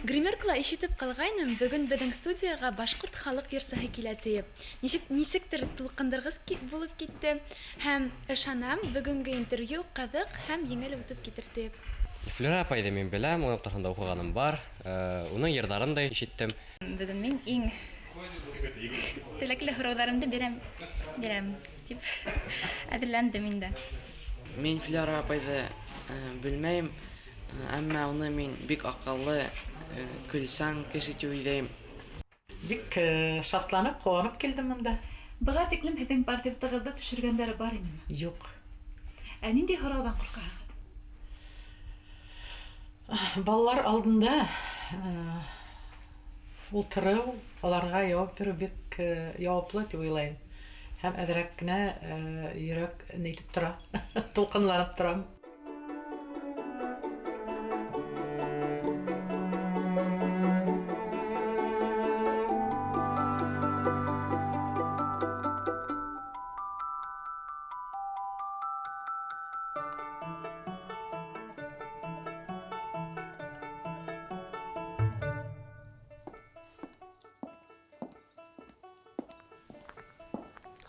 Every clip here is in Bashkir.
Гримеркала ишетеп ҡалғайным, бөгөн беҙҙең студияға башҡорт халыҡ йырсыһы килә тиеп. Ничек нисектер тулҡындырғыс булып китте һәм ышанам, бөгөнгө интервью ҡыҙыҡ һәм еңел үтеп китер тиеп. Флюра апайҙы мин беләм, уның тураһында уҡығаным бар, уның йырҙарын да ишеттем. Бөгөн мин иң теләкле һорауҙарымды бирәм, бирәм тип әҙерләндем инде. Мин Флюра апайҙы белмәйем, әммә уны мин бик аҡыллы, көлсән кеше тип уйлайым. Бик шатланып, ҡыуанып килдем монда. Быға тиклем һеҙҙең портретығыҙҙы төшөргәндәре бар инеме? Юҡ. Ә ниндәй һорауҙан ҡурҡаһығыҙ? Балалар алдында ултырыу, аларға яуап биреү бик яуаплы тип уйлайым. Һәм әҙерәк кенә йөрәк нитеп тора, тулҡынланып торам.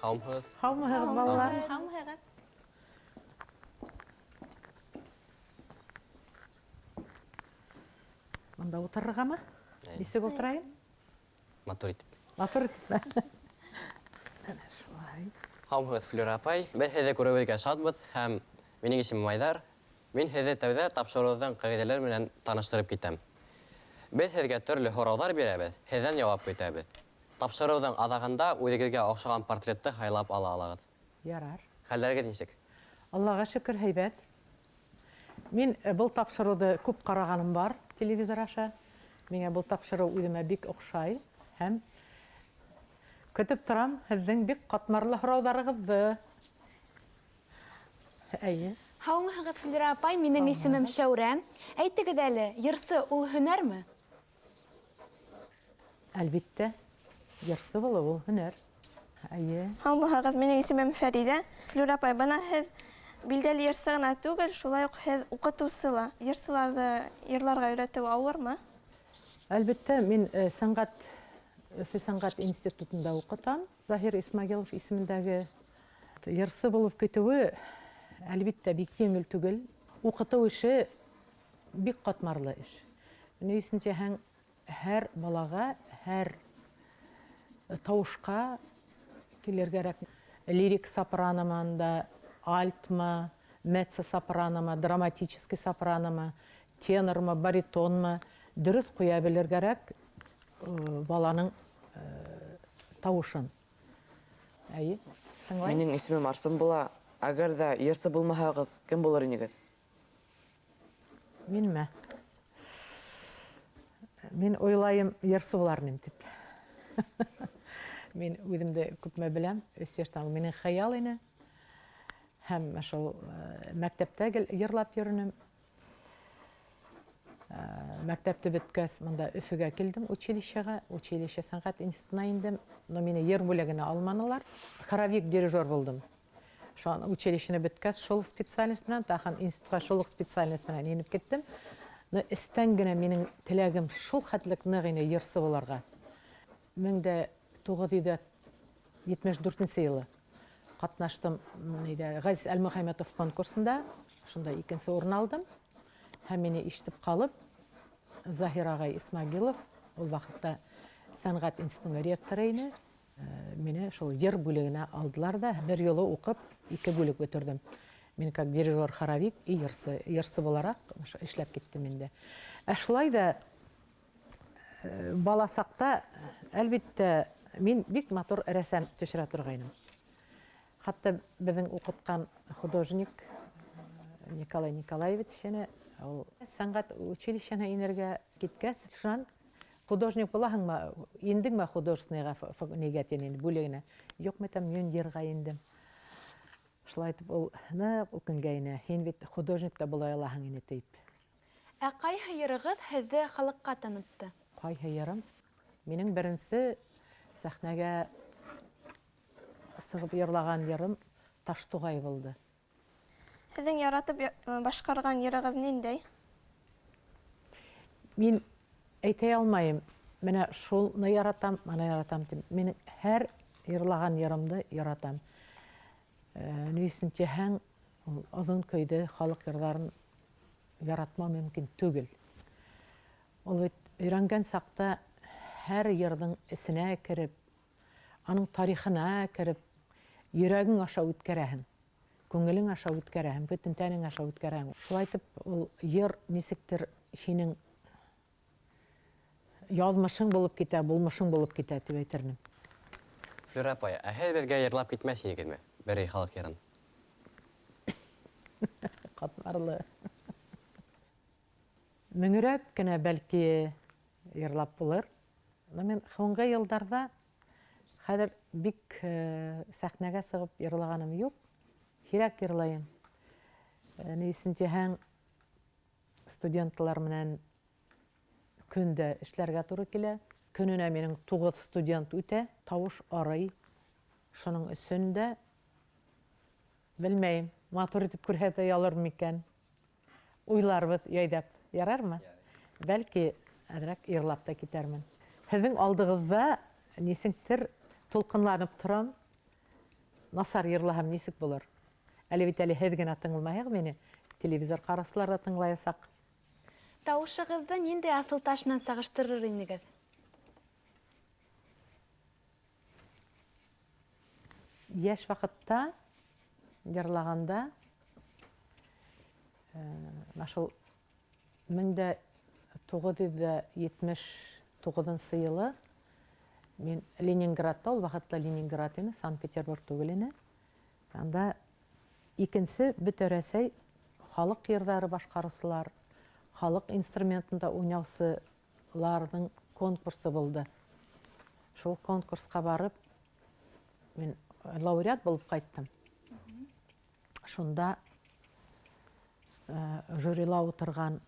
Һаумыһығыҙ? Һаумыһығыҙ, балалар. Һаумыһығыҙ. Мында ултырырғамы? Нисек ултырайым? Матур итеп. Матур итеп. Әнә шулай. Һаумыһығыҙ, Флюра апай. Беҙ һеҙҙе күреүебеҙгә шатбыҙ һәм минең исемем Айҙар. Мин һеҙҙе тәүҙә тапшырыуҙың ҡағиҙәләре менән таныштырып китәм. Беҙ һеҙгә төрлө һорауҙар бирәбеҙ, һеҙҙән яуап көтәбеҙ. Тапшырыуҙың аҙағында үҙегеҙгә оҡшаған портретты һайлап ала алағыҙ. Ярар. Хәлдәрегеҙ нисек? Аллаға шөкөр, һәйбәт. Мин был тапшырыуҙы күп ҡарағаным бар телевизор аша. Миңә был тапшырыу үҙемә бик оҡшай һәм көтөп торам һеҙҙең бик ҡатмарлы һорауҙарығыҙҙы. Әйе. Һаумыһығыҙ, Флюра апай, минең исемем Шәүрә. Әйтегеҙ әле, йырсы ул һөнәрме? Әлбиттә, йырсы булыу ул һөнәр. Әйе. Һаумыһығыҙ, минең исемем Фәриҙә. Флюра апай, бына һеҙ билдәле йырсы ғына түгел, шулай уҡ һеҙ уҡытыусы ла. Йырсыларҙы йырларға өйрәтеү ауырмы? Әлбиттә, мин Өфө сәнғәт институтында уҡытам. Заһир Исмагилов исемендәге йырсы булып китеүе, әлбиттә, бик еңел түгел. Уҡытыу эше бик ҡатмарлы эш. Ни өсөн тиһәң, һәр балаға, һәр тауышҡа килергә кәрәк. Лирик сопраномы анда, альтмы, меццо-сопраномы, драматический сопраномы, тенормы, баритонмы, дөрөҫ ҡуя белергә кәрәк баланың тауышын. Әйе, тыңлайым. Минең исемем Арсын була. Әгәр ҙә йырсы булмаһағыҙ, кем булыр инегеҙ? Минме? Мин уйлайым, йырсы булар инем тип. Мин үҙемде күпме беләм, өс йәштән ул минең хыял ине. Һәм шул мәктәптә гел йырлап йөрөнөм. Мәктәпте бөткәс, мында Өфөгә килдем, училищеға, училище сәнғәт институтына индем, но мине йыр бүлегенә алманылар. Хоровик дирижер булдым. Шул училищены бөткәс, шул специальность менән, тағын институтҡа шул уҡ специальность менән инеп киттем. Но эстән генә минең теләгем шул хәтлек ныҡ ине йырсы булырға. Мең дә туғыҙ йөҙ етмеш дүртенсе йылы ҡатнаштым нейҙә, Ғәзиз Әлмөхәмәтов конкурсында, шунда икенсе урын алдым. Һәм мине ишетеп ҡалып, Заһир ағай Исмагилов, ул ваҡытта сәнғәт институтының ректоры ине, мине шул йыр бүлегенә алдылар ҙа, бер юлы уҡып, ике бүлек бөтөрҙөм. Мин как дирижер хоровик и йырсы, йырсы булараҡ эшләп киттем инде. Ә шулай ҙа бала саҡта, әлбиттә, мин бик матур рәсем төшөрә торғайным. Хатта беҙҙең уҡытҡан художник Николай Николаевич ине, ул сәнғәт училищеһына инергә киткәс, шунан художник булаһыңмы, индеңме художественныйға нигә тине инде, бүлегенә? Юҡ, мәйтәм, мин йырға индем. Шулай итеп ул ныҡ үкенгәйне, һин бит художник та була алаһың ине тип. Ә ҡайһы йырығыҙ һеҙҙе халыҡҡа танытты? Ҡайһы йырым? Минең беренсе сәхнәгә сығып йырлаған йырым Таштуғай булды. Һеҙҙең яратып башҡарған йырығыҙ ниндәй? Мин Әйтә алмайым, менә шулны яратам, моны яратам дип. Мин һәр йырлаган йырымды яратам. Ни өчен тиһәң, ул озын көйдә халык йырларын яратмау мөмкин түгел. Ул бит өйрәнгән чакта һәр йырның эченә кереп, аның тарихына кереп, йөрәгең аша үткәрәһең, күңелең аша үткәрәһең, бөтен тәнең аша үткәрәһең. Шулай итеп, ул йыр ничектер синең язмышың булып китә, булмышың булып китә дип әйтермен. Флюра апай, ә һеҙ беҙгә йырлап китмәҫ инегеҙме? Берәй халыҡ йырын. Ҡатмарлы. Мөңөрәп кенә бәлки йырлап булыр. Но мин һуңғы йылдарҙа хәҙер бик сәхнәгә сығып йырлағаным юҡ. Һирәк йырлайым. Ни өсөн тиһәң, студентлар менән көн дә эшләргә тура килә. Көнөнә минең 9 студент үтә, тавыш арый. Шуның өсөн дә белмәйем, матур итеп күрһәтә алыр микән? Уйларбыҙ яйҙап. Ярармы? Бәлки әҙерәк йырлап та китәрмен. Һеҙҙең алдығыҙҙа нисектер тулҡынланып торам. Насар йырлаһам нисек булыр? Әле бит әле һеҙ генә тыңламайһығыҙ мине, телевизор ҡараусылар ҙа тыңлаясаҡ. Тауышығыҙҙы ниндәй аҫыл таш менән сағыштырыр инегеҙ? Йәш ваҡытта йырлағанда, менә шул 1979 йылы мин Ленинградта, ул ваҡытта Ленинград ине, Санкт-Петербург түгел ине. Анда икенсе Бөтә Рәсәй халыҡ йырҙары башҡарыусылар, халыҡ инструментында уйнаусыларҙың конкурсы булды. Шул конкурсҡа барып, мин лауреат булып ҡайттым. Шунда жюрила ултырған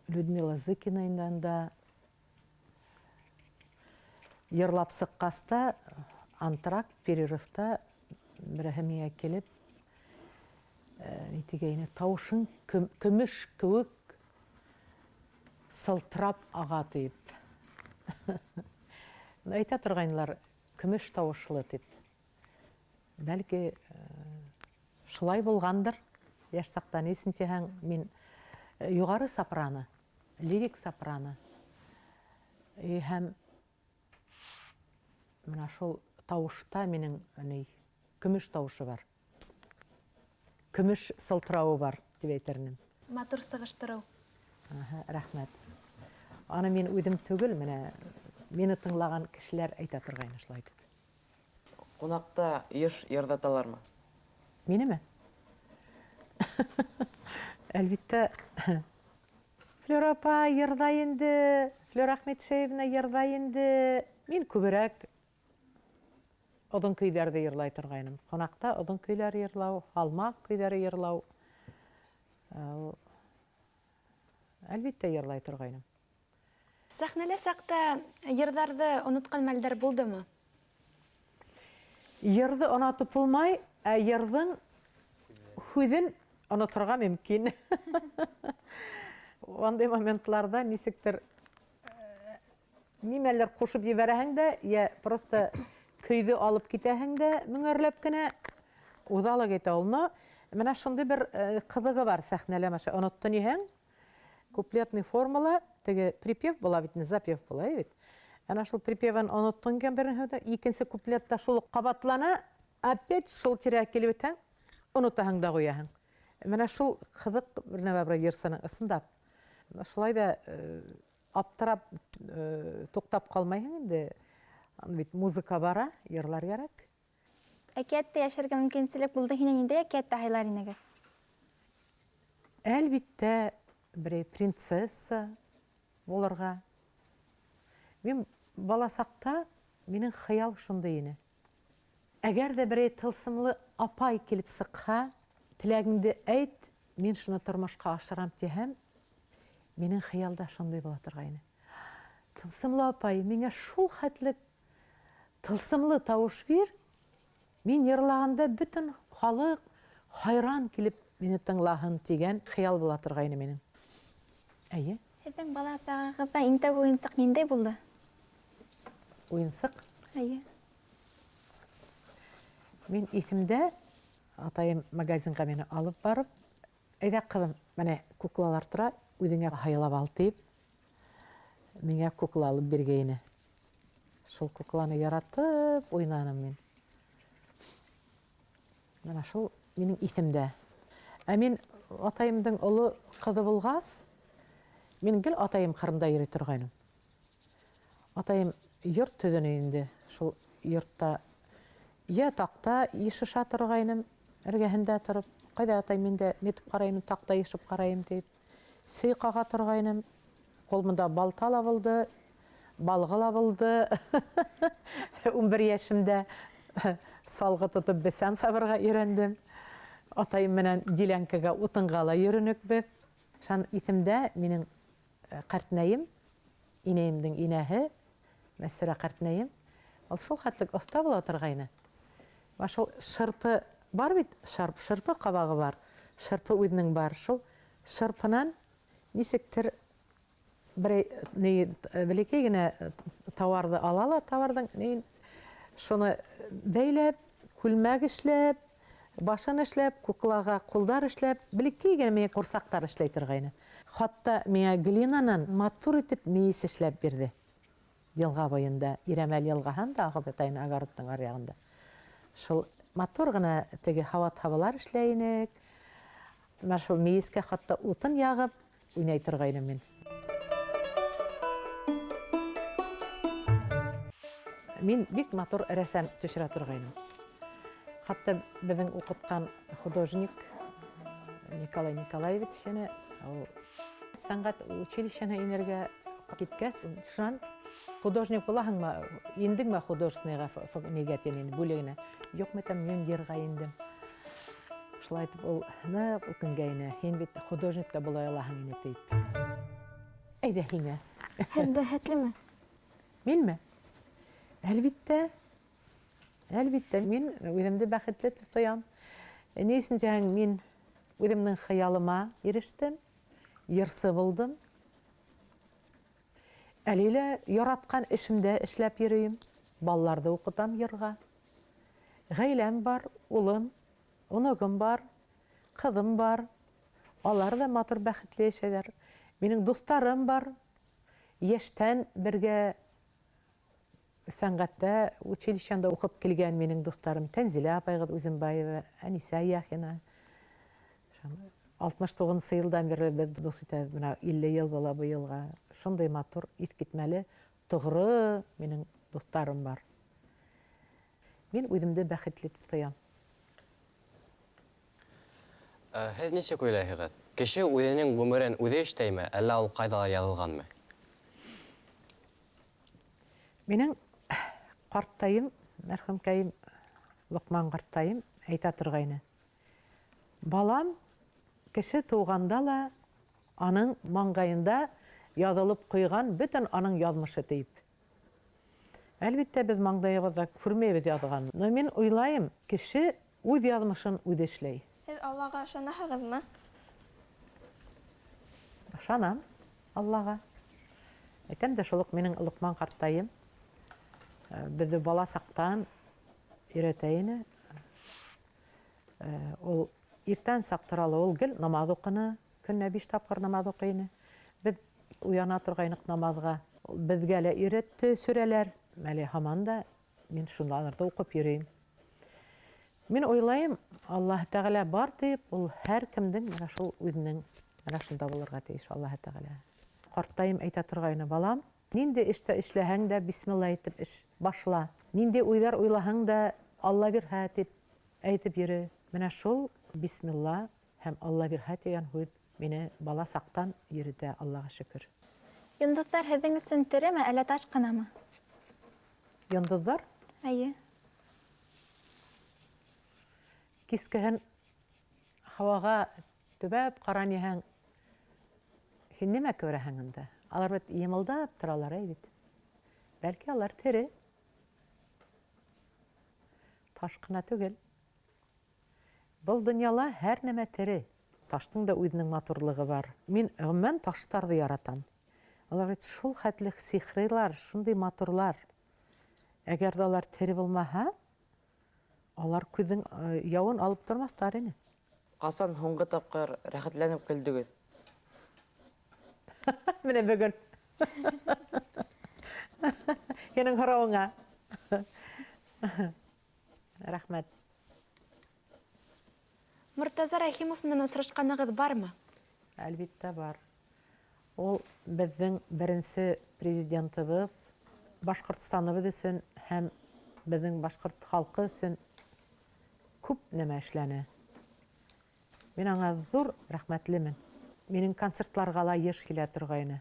Людмила Зыкина инде анда йырлап сыҡҡас та антракт, перерывта береһе миңә килеп, ни тигәйне, тауышың көмөш кеүек сылтырап аға тип. Әйтә торғайнылар, көмөш тауышлы тип. Бәлки шулай булғандыр. Йәш саҡта ни өсөн тиһәң, мин юғары сопрано, лирик сопрано. И һәм менә шул тауышта минең ни көмөш тауышы бар. Көмөш сылтырауы бар тип әйтер инем. Матур сығыштырыу. Аһа, рәхмәт. Аны мин үҙем түгел, менә мине тыңлаған кешеләр әйтә торғайны шулай итеп. Ҡунаҡта йыш йырҙаталармы? Минеме? Әлбиттә, Флюра апай йырҙай инде, Флюра Әхмәтшеевна йырҙай инде. Мин күберәк оҙон көйҙәрҙе йырлай торғайным. Ҡунаҡта оҙон көйҙәр йырлау, һалмаҡ көйҙәре йырлау. Әлбиттә йырлай торғайным. Сәхнәлә саҡта йырҙарҙы онотҡан мәлдәр булдымы? Йырҙы онотоп булмай, ә йырҙың һүҙен оноторға мөмкин. Ундай моментларҙа нисектер нимәлер ҡушып ебәрәһең дә, йә просто көйҙө алып китәһең дә, мөңәрләп кенә уҙа ла китә ул. Но менә шундай бер ҡыҙығы бар сәхнәлә, мәшә, онотто ниһәң, куплетный формала, теге припев була бит, не запев була бит. Ана шул припевын оноттоң икән беренсе һүҙе, икенсе куплетта шул уҡ ҡабатлана, опять шул тирәгә килеп етһәң, онотаһың да ҡуяһың. Менә шул ҡыҙыҡ бер нәмә бар йырсының ысынлап. Шулай ҙа аптырап туҡтап ҡалмайһың инде. Аны бит музыка бара, йырлар кәрәк. Әкиәттә йәшәргә мөмкинселек булды, һинең ниндәй әкиәттә һайлар инегеҙ? Әлбиттә, берәй принцесса булырға. Мин бала саҡта минең хыял шундай ине. Әгәр ҙә берәй тылсымлы апай килеп сыҡһа, теләгеңде әйт, мин шуны тормошҡа ашырам тиһәм, минең хыялда шундай була торғайны. Тылсымлы апай, миңә шул хәтле тылсымлы тауыш бир, мин йырлағанда бөтөн халыҡ хайран килеп мине тыңлаһын тигән хыял була торғайны минең. Әйе. Һеҙҙең бала сағығыҙҙа иң тәүге уйынсыҡ ниндәй булды? Уйынсыҡ? Эйе. Мин иҫемдә, атайым магазинға мине алып барып, әйҙә, ҡыҙым, менә куклалар тора, үҙеңә һайлап ал тип, миңә кукла алып биргәйне. Шул кукланы яратып уйнаным мин. Менә шул минең иҫемдә. Ә мин атайымдың оло ҡыҙы булғас, мин гел атайым ҡырында йөрөй торғайным. Атайым йорт төҙөнө инде. Шул йортта йә таҡта йышыша торғайным, эргәһендә тороп, ҡайҙа атай мин дә нитеп ҡарайым, таҡта йышып ҡарайым тип. Сөй ҡаға торғайным. Ҡулымда балта ла булды, балғы ла булды. 11 йәшемдә салғы тотоп бесән сабырға өйрәндем. Атайым менән делянкаға утынға ла йөрөнөк беҙ. Шан иҫемдә минең ҡәртнәйем, инәйемдең инәһе, Мәсүрә ҡәртнәйем, ул шул хәтлек оҫта була торғайны. Вә шул шырпы бар бит, шарп, шырпы ҡабағы бар, шырпы үҙенең бар. Шул шырпынан нисектер берәй ни бәләкәй генә тауарҙы ала ла, тауарҙың ни шуны бәйләп, күлмәк эшләп, башын эшләп, куклаға ҡулдар эшләп, бәләкәй генә миңә ҡурсаҡтар эшләй торғайны. Хатта миңә глинанан матур итеп мейес эшләп бирҙе. Йылға буйында, Ирәмәл йылғаһында ағып ята ине огородтың аръяғында. Шул матур ғына теге һауат һабалар эшләй инек. Менә шул мейескә хатта утын яғып уйнай торғайным мин. Мин бик матур рәсем төшөрә торғайным. Хатта беҙҙең уҡытҡан художник Николай Николаевич ине, ул сәнғәт училищеһына инергә киткәс, шунан художник булаһыңмы, индеңме художественныйға нигә тине инде, бүлегенә? Юҡ, мәйтәм, мин йырға индем. Шулай итеп ул ныҡ үкенгәйне, һин бит художник та була алаһың ине тип. Әйҙә һиңә. Һеҙ бәхетлеме? Минме? Әлбиттә. Әлбиттә, мин үҙемде бәхетле тип тоям. Ни өсөн тиһәң, мин үҙемдең хыялыма ирештем, йырсы булдым. Әле лә яратҡан эшемдә эшләп йөрөйөм, балаларҙы уҡытам йырға. Ғаиләм бар, улым, оноғом бар, ҡыҙым бар. Алар ҙа матур бәхетле йәшәйҙәр. Минең дуҫтарым бар. Йәштән бергә сәнғәттә училищеда уҡып килгән минең дуҫтарым Тәнзилә апайғыҙ Үҙембаева, Әнисә Яхина. Алтмыш туғыҙынсы йылдан бирле беҙ дуҫ итәбеҙ, бына 50 йыл була быйылға. Шундай матур, иҫ китмәле, тоғро минең дуҫтарым бар. Мин үҙемде бәхетле тип тоям. Һеҙ нисек уйлайһығыҙ? Кеше үҙенең ғүмерен үҙе эшләйме, әллә ул ҡайҙалыр яҙылғанмы? Минең ҡарттайым, мәрхүмкәйем, Лоҡман ҡарттайым әйтә торғайны. Балам, кеше тыуғанда ла аның маңғайында яҙылып ҡуйған бөтөн аның яҙмышы тип. Әлбиттә, беҙ маңғайыбыҙҙа күрмәйбеҙ яҙған. Но мин уйлайым, кеше үҙ яҙмышын үҙе эшләй. Һеҙ Аллаға ышанаһығыҙмы? Ышанам Аллаға. Әйтәм дә, шул уҡ минең Лоҡман ҡарттайым беҙҙе бала саҡтан өйрәтә ине. Ул иртән саҡ тора ла, ул гел намаҙ уҡыны, көнөнә 5 тапҡыр намаҙ уҡый ине. Беҙ уяна торғайныҡ намаҙға. Ул беҙгә лә өйрәтте сүрәләр. Әле һаман да мин шунларҙы уҡып йөрөйөм. Мин уйлайым, Аллаһ Тәғәлә бар тип, ул һәр кемдең менә шул үҙенең менә шунда булырға тейеш Аллаһ Тәғәлә. Ҡарттайым әйтә торғайны, балам, ниндәй эштә эшләһәң дә бисмилла әйтеп эш башла. Ниндәй уйҙар уйлаһаң да Алла бирһә тип әйтеп йөрө. Менә шул бисмилла һәм Алла бирһә тигән һүҙ мине бала саҡтан йөрөтә, Аллаға шөкөр. Йондоҙҙар һеҙҙең өсөн тереме, әллә таш ҡынамы? Йондоҙҙар? Эйе. Кискеһен һауаға төбәп ҡараниһәң, һин нимә күрәһең унда? Алар бит йымылдап торалар, әй бит. Бәлки алар тере. Таш ҡына түгел. Был донъяла һәр нәмә тере. Таштың да үҙенең матурлығы бар. Мин ғөмүмән таштарҙы яратам. Алар бит шул хәтле сихрилар, шундый матурлар. Әгәр дә алар тере булмаһа, алар күҙҙең яуын алып тормаҫтар ине. Ҡасан һуңғы тапҡыр рәхәтләнеп көлдөгөҙ? Менә бөгөн. Һинең һорауыңа. Рәхмәт. Мортаза Рәхимов менән осрашҡанығыҙ бармы? Әлбиттә бар. Ул беҙҙең беренсе президентыбыҙ, Башҡортостаныбыҙ өсөн һәм беҙҙең башҡорт халҡы өсөн күп нәмә эшләне. Мин аңа ҙур рәхмәтлемен. Минең концертларға ла йыш килә торғайны.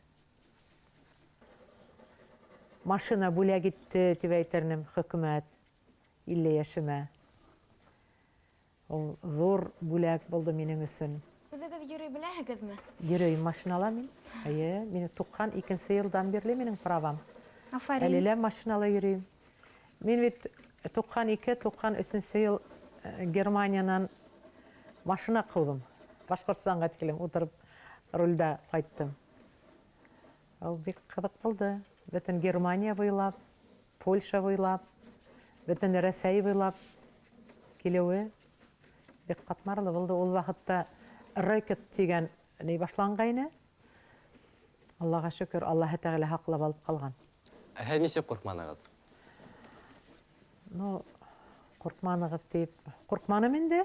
Машина бүләк итте, тип әйтер инем, хөкүмәт 50 йәшемә. Ул ҙур бүләк булды минең өсөн. Үҙегеҙ йөрөй беләһегеҙме? Йөрөйөм машинала мин. Эйе, мине 92 йылдан бирле минең правам. Афарин. Әле лә машинала йөрөйөм. Мин бит 92, 93 йыл Германиянан машина ҡыуҙым. Башҡортостанға тиклем ултырып рулдә ҡайттым. Ул бик ҡыҙыҡ булды. Бөтөн Германия буйлап, Польша буйлап, бөтөн Рәсәй буйлап килеүе бик ҡатмарлы булды. Ул ваҡытта рэкет тигән ни башланғайны. Аллаға шөкөр, Аллаһы Тәғәлә һаҡлап алып ҡалған. Ә һеҙ нисек ҡурҡманығыҙ? Ну, ҡурҡманығыҙ тип, ҡурҡманым инде.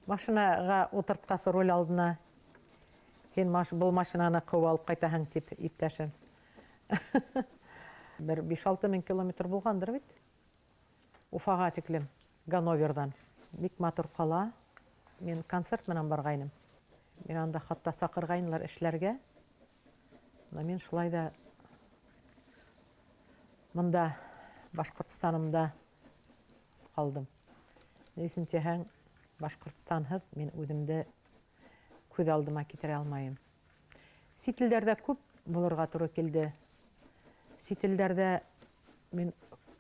Машинаға ултыртҡас руль алдына, һин был машинаны ҡыуып алып ҡайтаһың, тип иптәшем. Бер биш-алты мең километр булғандыр бит. Уфаға тиклем, Ганноверҙан. Бик матур ҡала. Мин концерт менән барғайным. Мин анда хатта саҡырғайнылар эшләргә. Но мин шулай ҙа мында Башҡортостанымда ҡалдым. Ни өсөн тиһәң, Башҡортостанһыҙ мин үҙемде күҙ алдыма килтерә алмайым. Сит илдәрҙә күп булырға тура килде. Сит илдәрҙә мин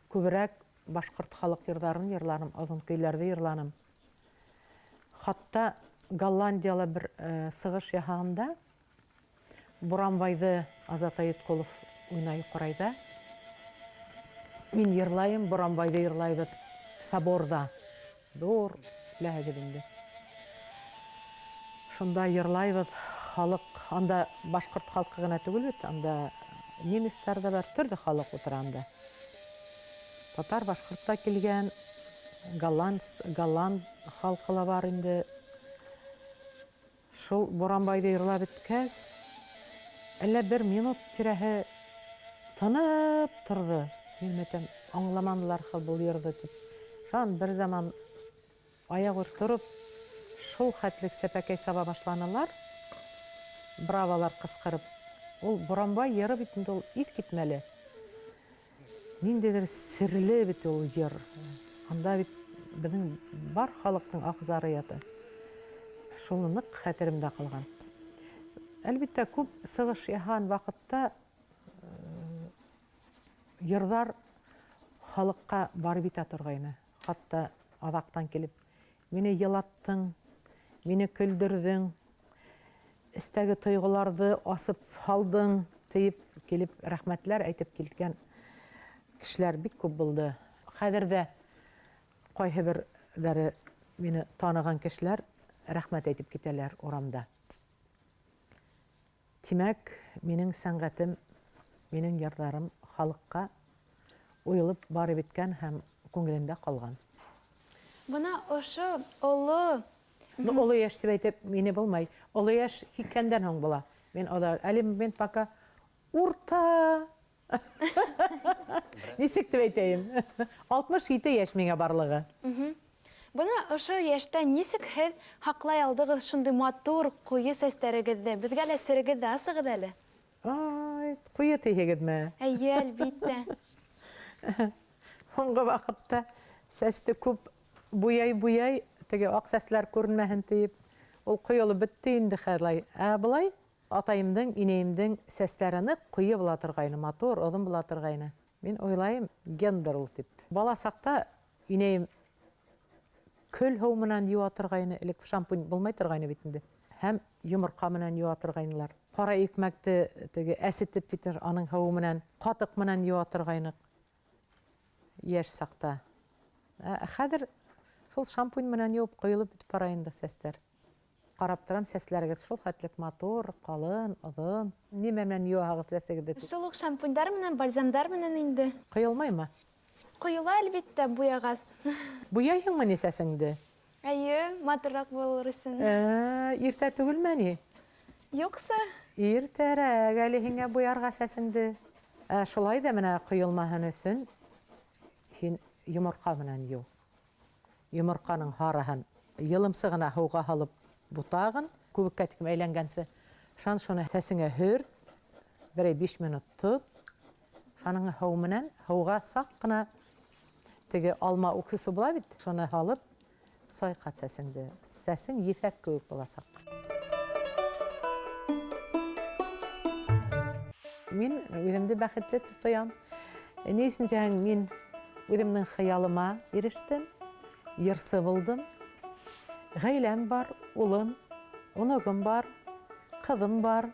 күберәк башҡорт халыҡ йырҙарын йырланым, оҙон көйҙәрҙе йырланым. Хатта Голландияла бер сығыш яһағанда Буранбайҙы Азат Айытҡолов уйнай ҡурайҙа. Мин йырлайым, Буранбайҙы йырлайбыҙ соборҙа. Ҙур, беләһегеҙ инде. Шунда йырлайбыҙ, халыҡ, анда башҡорт халҡы ғына түгел бит, анда немецтар ҙа бар, төрлө халыҡ ултыра анда. Татар, башҡорт та килгән, голланд халҡы ла бар инде. Шул Буранбайҙы йырлап бөткәс, әллә бер минут тирәһе тынып торҙо. Мин әйтәм, аңламанылар хал был йырҙы тип. Шунан бер заман аяғүр тороп, шул хәтлек сәпәкәй саба башланылар, бравалар ҡысҡырып. Ул Буранбай йыры бит инде ул иҫ китмәле. Ниндәйҙер серле бит ул йыр. Анда бит беҙҙең бар халыҡтың аҡзары ята. Шул ныҡ хәтеремдә ҡалған. Әлбиттә, күп сығыш яһаған ваҡытта йырҙар халыҡҡа барып етә торғайны. Хатта аҙаҡтан килеп, мине йылаттың, мине көлдөрҙөң, эстәге тойғоларҙы асып һалдың, тиеп килеп рәхмәтләр әйтеп килгән кешеләр бик күп булды. Хәҙер ҙә ҡайһы берҙәре мине таныған кешеләр рәхмәт әйтеп китәләр урамда. Тимәк, минең сәнғәтем, минең йырҙарым халыҡҡа уйылып барып еткән һәм күңелендә ҡалған. Бына ошо оло Ну, оло йәш тип әйтеп мине булмай. Оло йәш киткәндән һуң була. Мин алар, әле мин пока урта. Нисек тип әйтәйем? 67 йәш миңә барлығы. Бына ошо йәштә нисек һеҙ һаҡлай алдығыҙ шундай матур ҡуйы сәстәрегеҙҙе? Беҙгә лә серегеҙҙе асығыҙ әле. Ай, ҡуйы тиһегеҙме? Эйе, әлбиттә. Һуңғы ваҡытта сәсте күп буяй-буяй, теге аҡ сәсләр күренмәһен тиеп, ул ҡойолоп бөттө инде хәҙер. Ә былай атайымдың, инәйемдең сәстәре ныҡ ҡуйы була торғайны, матур, оҙон була торғайны. Мин уйлайым, гендер ул тип. Бала саҡта инәйем Көл һыу менән йыуа торғайны, элек шампунь булмай торғайны бит инде. Һәм йоморҡа менән йыуа торғайнылар. Ҡара икмәкте теге әсетеп бит аның һыуы менән, ҡатыҡ менән йыуа торғайныҡ йәш саҡта. Ә хәҙер шул шампунь менән йыуып ҡойолоп бөтөп бара инде сәстәр. Ҡарап торам, сәсләрегеҙ шул хәтлек матур, ҡалын, оҙон. Нимә менән йыуаһығыҙ сәсегеҙҙе? Шул уҡ шампуньдар менән, бальзамдар менән инде. Ҡойолмаймы? Ҡойола, әлбиттә, буяғас. Буяйһыңмы ни сәсеңде? Әйе, матурыраҡ булыр өсөн. Иртә түгелме ни? Юҡса. Иртәрәк әле һиңә буярға сәсеңде. Шулай ҙа менә ҡойолмаһын өсөн һин йоморҡа менән йыу. Йоморҡаның һарыһын йылымсы ғына һыуға һалып бутағын, күбеккә тиклем әйләнгәнсе. Шан шуны сәсеңә һөрт, берәй 5 минут тот. Шаның һыу менән, һыуға саҡ ҡына теге алма уксусы була бит, шуны һалып сайҡат сәсеңде. Сәсең ефәк кеүек буласаҡ. Мин үҙемде бәхетле дип тоям. Ни өсөн тиһәң, мин үҙемдең хыялыма ирештем, йырсы булдым. Ғаиләм бар, улым, оноғом бар, ҡыҙым бар.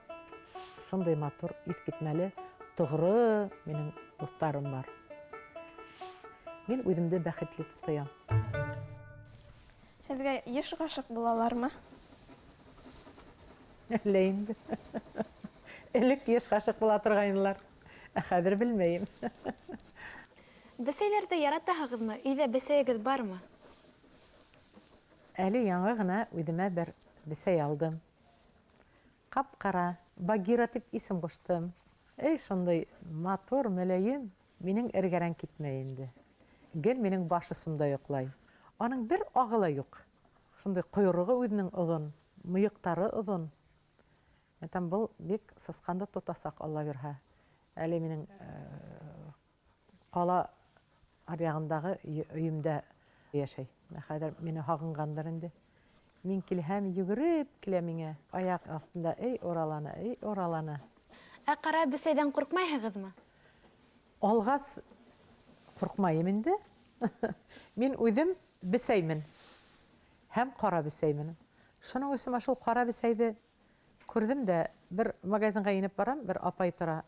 Шундай матур, иҫ китмәле, тоғро минең дуҫтарым бар. Мин үҙемде бәхетле дип тоям. Һеҙгә йыш ғашиҡ булалармы? Әллә инде. Элек йыш ғашиҡ була торғайнылар. Ә хәҙер белмәйем. Бесәйләрҙе яратаһығыҙмы? Өйҙә бесәйегеҙ бармы? Әле яңы ғына үҙемә бер бесәй алдым. Ҡап-ҡара, Багира тип исем ҡуштым. Эй, шундай матур, мөләйем, минең эргәрән китмәй инде. Гел минең баш осомда йоҡлай. Аның бер ағы ла юҡ. Шундай ҡойроғо үҙенең оҙон, мыйыҡтары оҙон. Әйтәм, был бик сысҡанды тотасаҡ, Алла бирһә. Әле минең ҡала аръяғындағы өйөмдә йәшәй. Хәҙер мине һағынғандыр инде. Мин килһәм, йүгереп килә миңә. Аяҡ аҫтында, эй, уралана, эй, уралана. Ә ҡара бесәйҙән ҡурҡмайһығыҙмы? Алғас ҡурҡмайым инде. Мин үҙем бесәймен. Һәм ҡара бесәймен. Шуның өсөн шул ҡара бесәйҙе күрҙем дә, бер магазинға инеп барам, бер апай тора.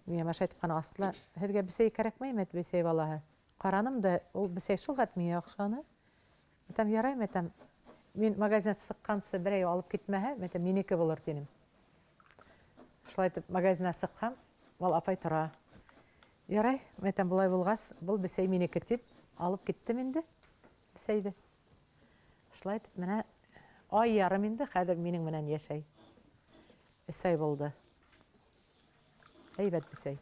Миңә маша әйтеп ҡана астылар. Һеҙгә бесәй кәрәкмәйме, бесәй балаһы? Ҡараным да, ул бесәй шул хәтле миңә оҡшаны. Әйтәм, ярай, әйтәм, мин магазиндан сыҡҡансы берәй алып китмәһә, әйтәм, минеке булыр тинем. Шулай итеп магазиндан сыҡһам, был апай тора. Ярай, әйтәм, былай булғас, был бесәй минеке тип алып киттем инде бесәйҙе. Шулай итеп менә ай ярым инде хәҙер минең менән йәшәй. 3 ай булды. Әйбәт бесәй.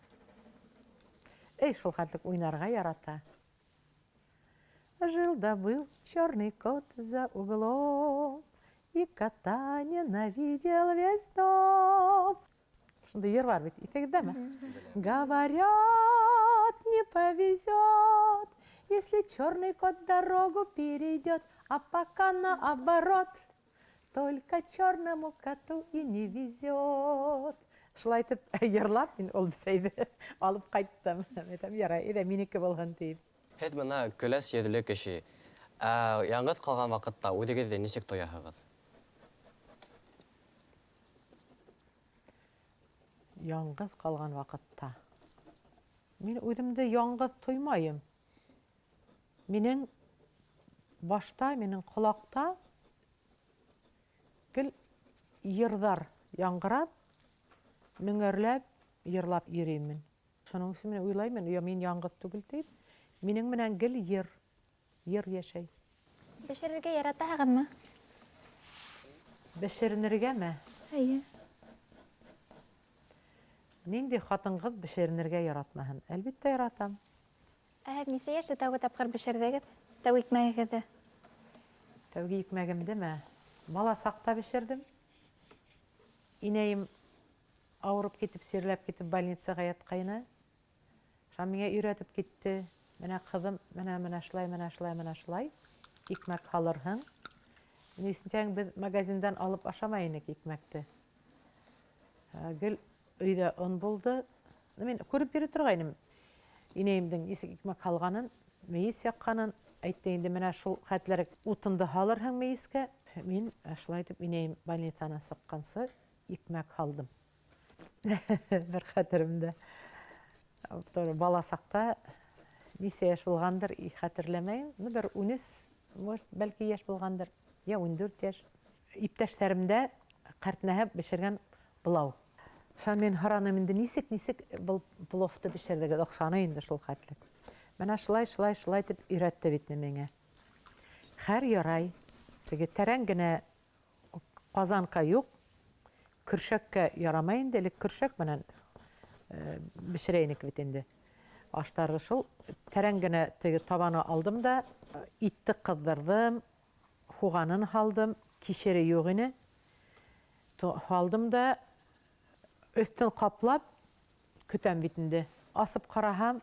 Эй, шул хәтлек уйнарға ярата. Жил да был черный кот за углом, и кота ненавидел весь дом. Шундай йыр бар бит, иҫегеҙҙәме? Говорят, не повезет, если черный кот дорогу перейдет, а пока наоборот, только черному коту и не везет. Шулай итеп йырлап мин ул бесәйҙе алып ҡайттым. Әйтәм, ярай, әйҙә минеке булһын тип. Һеҙ бына көләс йөҙлө кеше. Ә яңғыҙ ҡалған ваҡытта үҙегеҙҙе нисек тояһығыҙ? Яңғыҙ ҡалған ваҡытта мин үҙемде яңғыҙ тоймайым. Минең башта, минең ҡолаҡта гел йырҙар яңғырап, мөңәрләп, йырлап йөрөймөн. Шуның өсөн мин уйлаймын, я мин яңғыҙ түгел тип, минең менән гел йыр йәшәй. Бешерергә яратаһығыҙмы? Бешеренергәме? Эйе. Ниндәй ҡатын-ҡыҙ бешеренергә яратмаһын? Әлбиттә яратам. Ә һеҙ нисә йәштә тәүге тапҡыр бешерҙегеҙ? Тәүге икмәгегеҙҙе? Тәүге икмәгемдеме? Бала саҡта бешерҙем. Инәйем ауырып китеп, сирләп китеп больницаға ятҡайны. Шунан миңә өйрәтеп китте. Менә ҡыҙым, менә, менә шулай, менә шулай, менә шулай икмәк һалырһың. Ни өсөн тиһәң, беҙ магазиндан алып ашамай инек икмәкте. Гел өйҙә он булды. Мин күреп йөрөй торғайным. Инәйемдең нисек икмәк һалғанын, мейес яҡҡанын. Әйтте инде, менә шул хәтлерәк утынды һалырһың мейескә. Мин шулай итеп инәйем больницанан сыҡҡансы икмәк һалдым. Бер хәтеремдә. Бала саҡта нисә йәш булғандыр, хәтерләмәйем. Ну, бер 13, может, бәлки йәш булғандыр, я 14 йәш. Иптәштәремдә ҡәртнәһе бешергән пылау. Шунан мин һораным инде, нисек, нисек был пловты бешерҙегеҙ, оҡшаны инде шул хәтле. Менә шулай, шулай, шулай тип өйрәтте бит миңә. Хәр ярай, теге тәрән генә ҡазанка юҡ, көршәккә ярамай инде, элек көршәк менән бешерә инек бит инде. Аштарҙы шул тәрән генә теге табаны алдым да, итте ҡыҙҙырҙым, һуғанын һалдым, кишере юҡ ине. Һалдым да, өҫтөн ҡаплап, көтәм бит инде. Асып ҡараһам,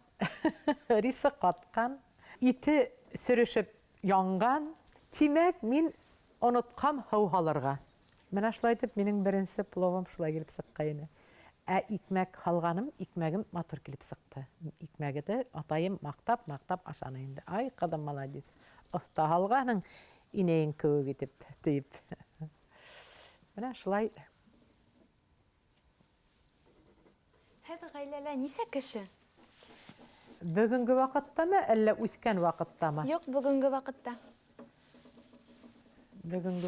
рисы ҡатҡан, ите сөрөшөп янған. Тимәк, мин онотҡам һыу һалырға. Менә шулай итеп, минең беренсе пловым шулай килеп сыҡҡайны. Ә икмәк һалғаным, икмәгем матур килеп сыҡты. Икмәге дә атайым маҡтап-маҡтап ашаны инде. Ай, ҡыҙым, молодец, оҫта һалғаның, инәйең кеүек итеп, тип. Менә шулай. Һеҙ ғаиләлә нисә кеше? Бөгөнгө ваҡыттамы, әллә үҫкән ваҡыттамы? Юҡ, бөгөнгө ваҡытта. Бөгөнгө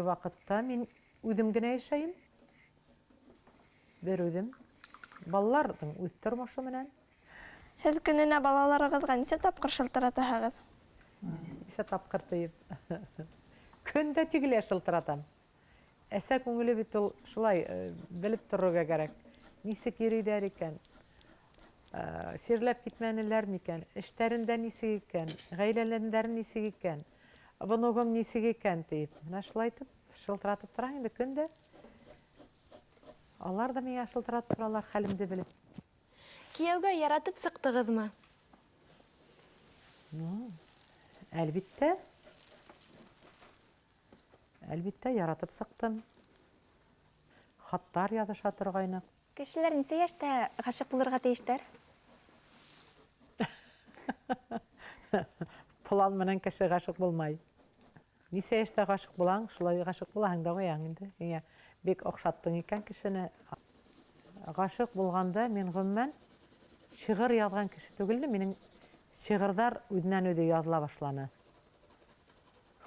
ваҡытта мин үҙем генә йәшәйем. Бер үҙем. Балаларҙың үҙ тормошо менән. Һеҙ көнөнә балаларығыҙға нисә тапҡыр шылтыратаһығыҙ? Нисә тапҡыр тиеп? Көн дә тигелә шылтыратам. Әсә күңеле бит ул шулай белеп торорға кәрәк. Нисек йөрөйҙәр икән? Сирләп китмәнеләр микән? Эштәрендә нисек икән? Ғаиләләрендә нисек икән? Внугым нисек икән тиеп. Менә шулай итеп шылтыратып тора инде көн дә. Алар да миңә шылтыратып торалар, хәлемде белеп. Кейәүгә яратып сыҡтығыҙмы? Әлбиттә. Әлбиттә, яратып сыҡтым. Хаттар яҙыша торғайныҡ. Кешеләр нисә йәштә ғашиҡ булырға тейештәр? План менән кеше ғашиҡ булмай. Нисә йәштә ғашиҡ булаң, шулай ғашиҡ булаһың да ҡуяң инде. Һиңә бик оҡшаттың икән кешене. Ғашиҡ булғанда мин ғөмүмән шиғыр яҙған кеше түгелдем. Минең шиғырҙар үҙенән үҙе яҙыла башланы.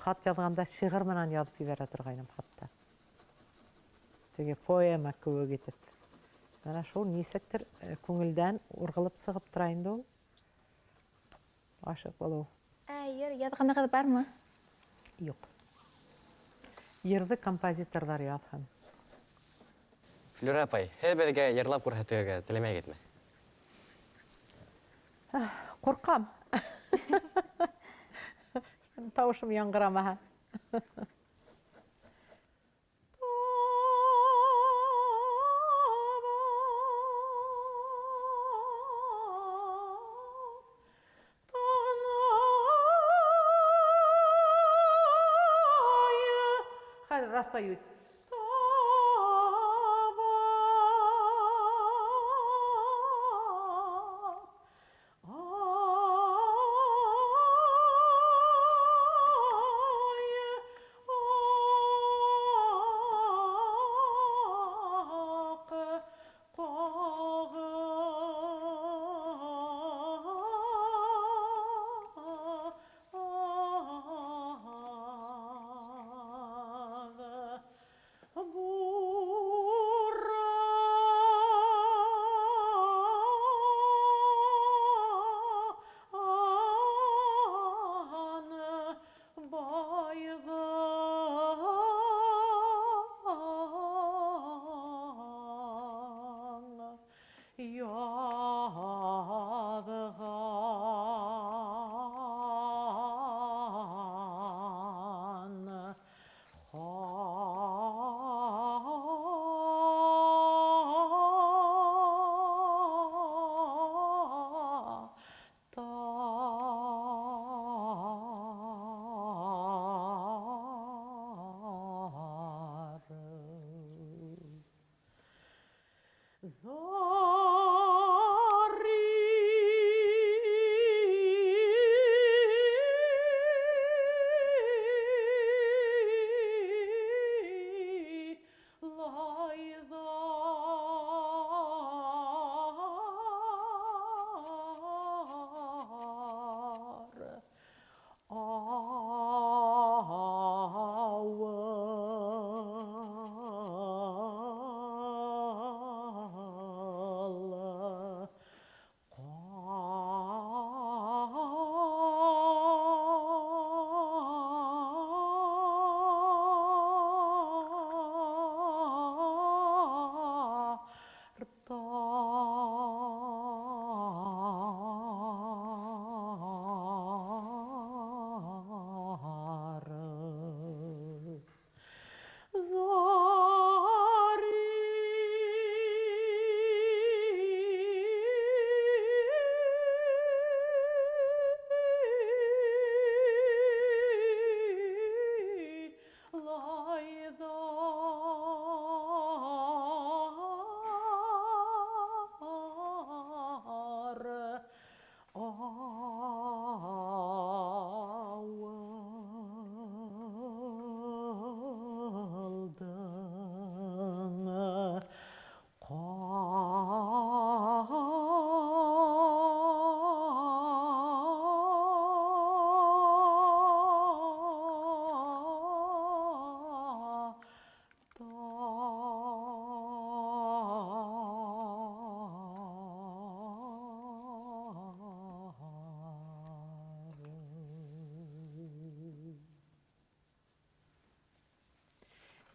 Хат яҙғанда шиғыр менән яҙып ебәрә торғайным хатта. Теге поэма кеүек итеп. Менә шул нисектер күңелдән урғылып сығып тора инде ул. Ғашиҡ булыу. Ә йыр яҙғанығыҙ бармы? Юҡ. Йырҙы композиторҙар яҙһын. Флюра апай, һеҙ беҙгә йырлап күрһәтергә теләмәйһегеҙме? Ҡурҡам. Тауышым яңғырамаһа. Хәҙер распоюсь.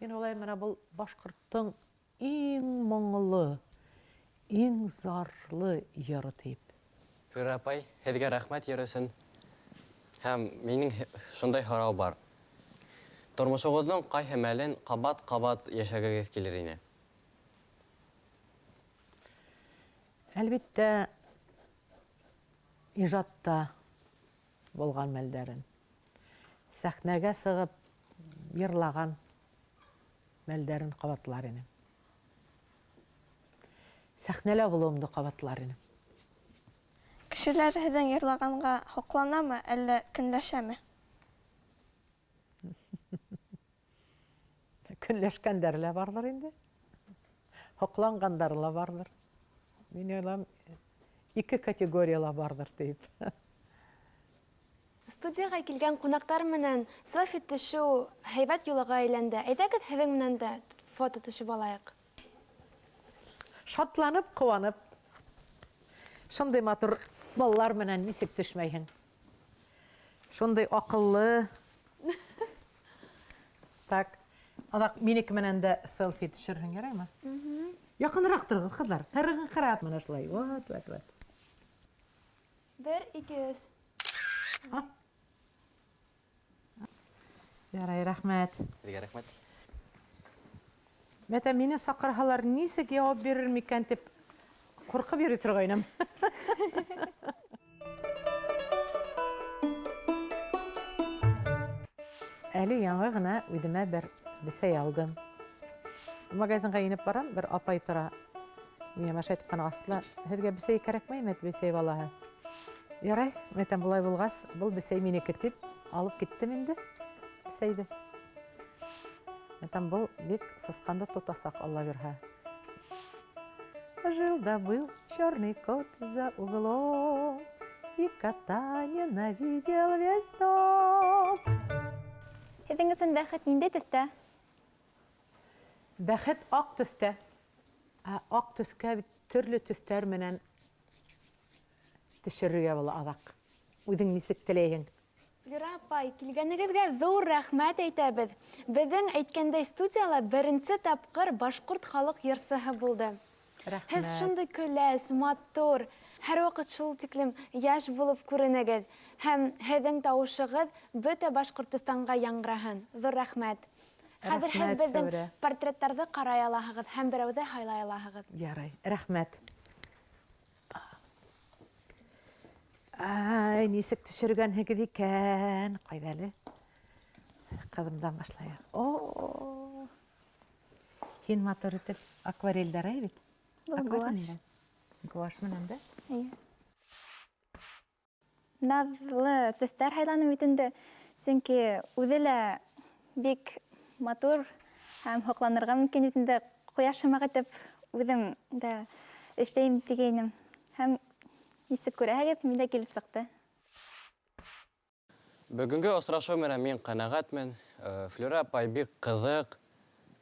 Мин уйлайым, менә был башҡорттоң иң моңло, иң зарлы йыры тип. Флюра апай, һеҙгә рәхмәт йыр өсөн. Һәм минең шундай һорау бар. Тормошоғоҙҙоң ҡайһы мәлен ҡабат-ҡабат йәшәгегеҙ килер ине? Әлбиттә, ижадта булған мәлдәрен. Сәхнәгә сығып йырлаған мәлдәрен ҡабатлар инем. Сәхнәлә булыуымды ҡабатлар инем. Кешеләр һеҙҙең йырлағанға һоҡланамы, әллә көнләшәме? Көнләшкәндәре лә барҙыр инде. Һоҡланғандары ла барҙыр. Мин уйлайым, ике категорияла барҙыр тип. Студияға килгән ҡунаҡтар менән селфи төшөү һәйбәт йолаға әйләнде. Әйҙәгеҙ һеҙҙең менән дә фото төшөп алайыҡ. Шатланып, ҡыуанып. Шундай матур балалар менән нисек төшмәйһең? Шундай аҡыллы. Так, аҙаҡ минеке менән дә селфи төшөрһөң, яраймы? Яҡыныраҡ тороғоҙ, ҡыҙҙар. Ҡарағын ҡарап менә шулай. Вот, вот, вот. Бер, ике, өс. Ярай, рәхмәт. Һеҙгә рәхмәт. Мәтә, мине саҡырһалар, нисек яуап бирер микән тип ҡурҡып йөрөй торғайным. Әле яңы ғына үҙемә бер бесәй алдым. Магазинға инеп барам, бер апай тора. Миңә мәшәйтеп ҡына астылар. Һеҙгә бесәй кәрәкмәйме, бесәй балаһы? Ярай, мәтәм, былай булғас, был бесәй минеке тип алып киттем инде бесәйҙе. Мәтәм, был бик сысҡанды тотасаҡ, Алла бирһә. Жил да был черный кот за углом, и кота ненавидел весь дом. Һеҙҙең өсөн бәхет ниндәй төҫтә? Бәхет аҡ төҫтә. Ә аҡ төҫкә бит төрлө төҫтәр менән төшөрөргә була аҙаҡ. Үҙең нисек теләйһең? Флюра апай, килгәнегеҙгә ҙур рәхмәт әйтәбеҙ. Беҙҙең әйткәндәй студияла беренсе тапҡыр башҡорт халыҡ йырсыһы булды. Рәхмәт. Һеҙ шундай көләс, матур, һәр ваҡыт шул тиклем йәш булып күренегеҙ. Һәм һеҙҙең тауышығыҙ бөтә Башҡортостанға яңғыраһын. Ҙур рәхмәт. Хәҙер һеҙ Рәхмәт, беҙҙең Шәүрә. портреттарҙы ҡарай алаһығыҙ һәм берәүҙе һайлай алаһығыҙ. Ярай, рәхмәт. Ай, нисек төшөргәнһегеҙ икән? Ҡайҙа әле? Ҡыҙымдан башлайыҡ. О! Һин матур итеп акварельдәр әй бит? Был Акварель гуашь. менән. Гуашь менән дә? Эйе. Наҙлы төҫтәр һайланым бит инде, сөнки үҙе лә бик матур һәм һоҡланырға мөмкин бит инде. Ҡояш һымаҡ итеп үҙем дә эшләйем тигәйнем. Һәм нисек күрәһегеҙ, мин дә килеп сыҡты. Бөгөнгө осрашыу менән мин ҡәнәғәтмен. Флюра апай бик ҡыҙыҡ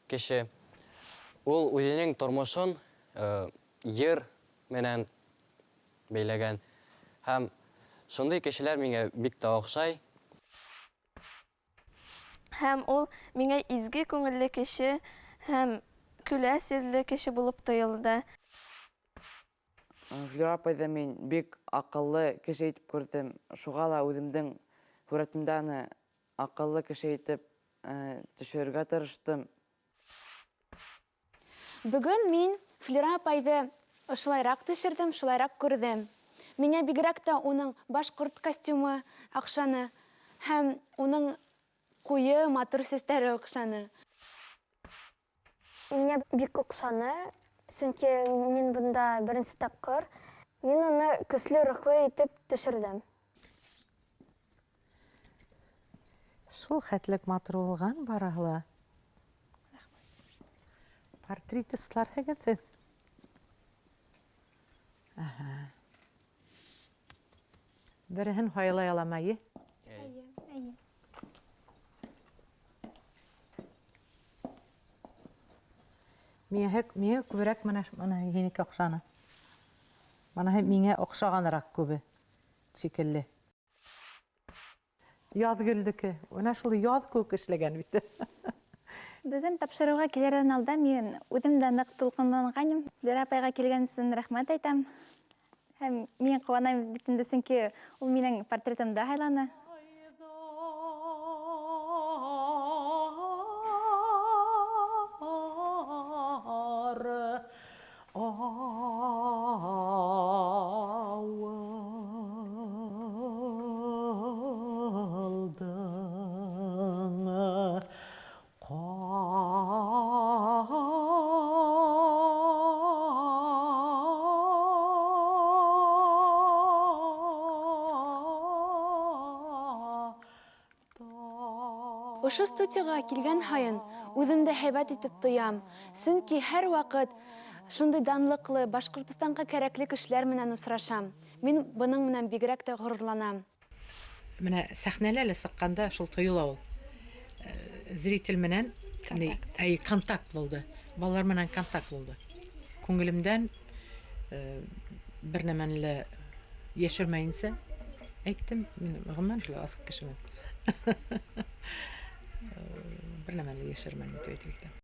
кеше. Ул үҙенең тормошон йыр менән бәйләгән. Һәм шундай кешеләр миңә бик тә оҡшай. Һәм ул миңә изге күңелле кеше һәм көләс йөҙлө кеше булып тойолдо. Флюра апайҙы мин бик аҡыллы кеше итеп күрҙем. Шуға ла үҙемдең һүрәтемдә аны аҡыллы кеше итеп төшөрөргә тырыштым. Бөгөн мин Флюра апайҙы ошолайраҡ төшөрҙөм, шулайраҡ күрҙем. Миңә бигерәк тә уның башҡорт костюмы оҡшаны һәм уның ҡуйы матур сәстәре оҡшаны. Миңә бик оҡшаны, сөнки мин бында беренсе тапҡыр. Мин уны көслө рухлы итеп төшөрҙөм. Шул хәтлек матур булған барыһы ла. Портретистларһығыҙ һеҙ. Аһа. Береһен һайлай алам, әйе? Әйе. Әйе. Миңә күберәк мына һинеке оҡшаны. Мына миңә оҡшағаныраҡ күбе шикелле. Яҙ гөлдөкө. Бына шул яҙ кеүек эшләгән бит. Бөгөн тапшырыуға килерҙән алда мин үҙем дә ныҡ тулҡынланғайным. Флүрә апайға килгән өсөн рәхмәт әйтәм. Һәм мин ҡыуанам бит инде, сөнки ул минең портретымды һайланы. Ошо студияға килгән һайын үҙемде һәйбәт итеп тоям, сөнки һәр ваҡыт шундай данлыҡлы, Башҡортостанға кәрәкле кешеләр менән осрашам. Мин бының менән бигерәк тә ғорурланам. Менә сәхнәлә лә сыҡҡанда шул тойола ул. Зритель менән ни, әй, контакт булды. Балалар менән контакт булды. Күңелемдән бер нәмәне лә йәшермәйенсә әйттем. Мин гомумән шулай асыҡ кешемен. Бер нәмәне лә йәшермәнем тип әйтеп китәм.